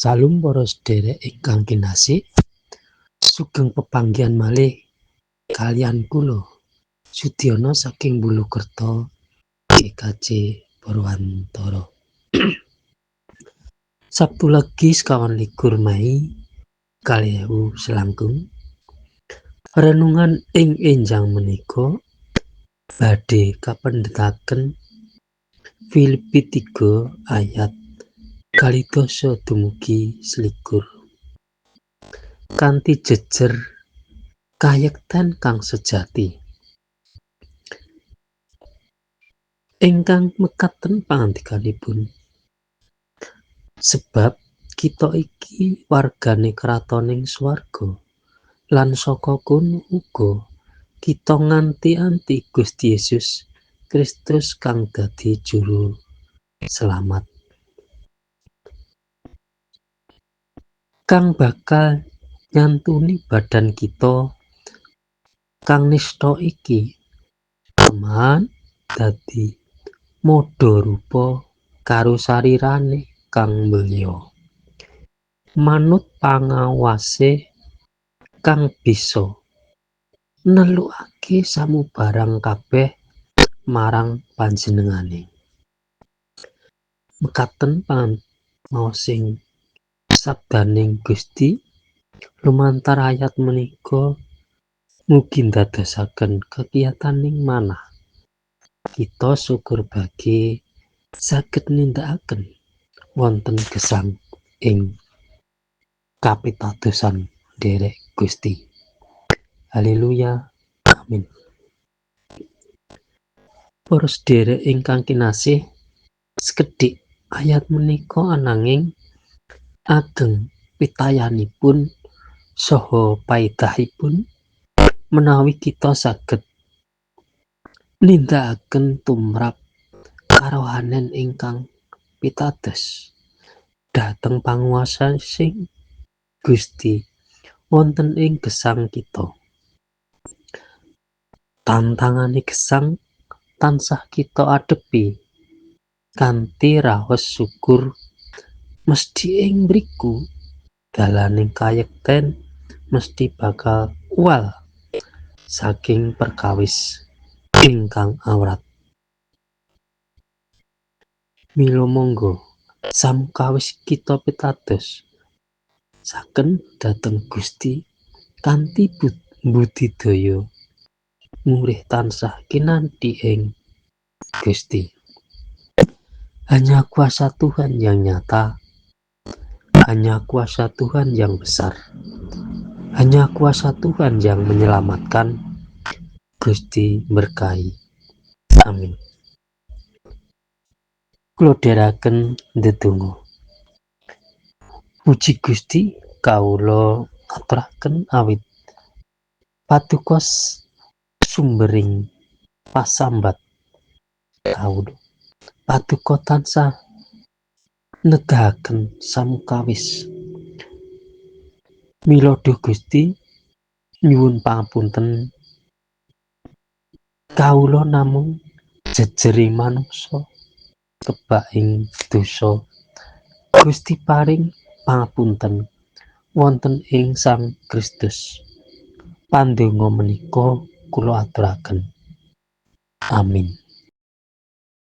Salam para sedherek ingkang kinasih, sugeng pepanggihan malih kaliyan kula Sudiono saking Bulukerto GKJ Purwantara. Sabtu Legi 21 Mei 2000 selangkung. Renungan ing enjang menika badhe kapendhetaken Filipi 3 ayat 12 dumugi 21 kanthi jejer kayekten kang sejati. Ingkang mekaten pangandikanipun, sebab kita iki wargane kratoning swarga lan saka kono uga kita nganti-anti Gusti Yesus Kristus kang dadi juru selamat, kang bakal nyantuni badan kita kang nista iki teman dadi modha rupa karo sarirane kang mulya, manut pangawase kang bisa nelukake samubarang kabeh marang panjenengane. Mekaten pamaosing sabdaning Gusti lumantar ayat menika mugi ndadosaken kekiyataning manah kita syukur bagi saged nindakaken wonten gesang ing kapitadosan nderek Gusti. Haleluya. Amin. Para sedherek ingkang kinasih, sekedhik ayat menika ananging ageng pitayanipun saha paedahipun menawi kita saged nindakaken tumrap karohanen ingkang pitados dhateng panguwasasing Gusti wonten ing gesang kita. Tantangane gesang tansah kita adepi kanthi raos syukur, mesthi ing mriku dalaning kayekten mesthi bakal uwal saking perkawis ingkang awrat. Mila mangga samukawis kita pitados saken dhateng Gusti kanthi budidaya murih tansah kinanthi ing Gusti. Hanya kuasa Tuhan yang nyata, hanya kuasa Tuhan yang besar, hanya kuasa Tuhan yang menyelamatkan. Gusti berkahi. Amin. Kula dherekaken ndedonga. Puji Gusti, kawula aturaken awit paduka sumbering pasambat kawula. Paduka tansah nedahaken samukawis. Mila duh Gusti, nyuwun pangapunten, kawula namung jejering manungsa kebak ing dosa. Gusti paring pangapunten wonten ing Sang Kristus. Pandonga menika kula aturaken. Amin.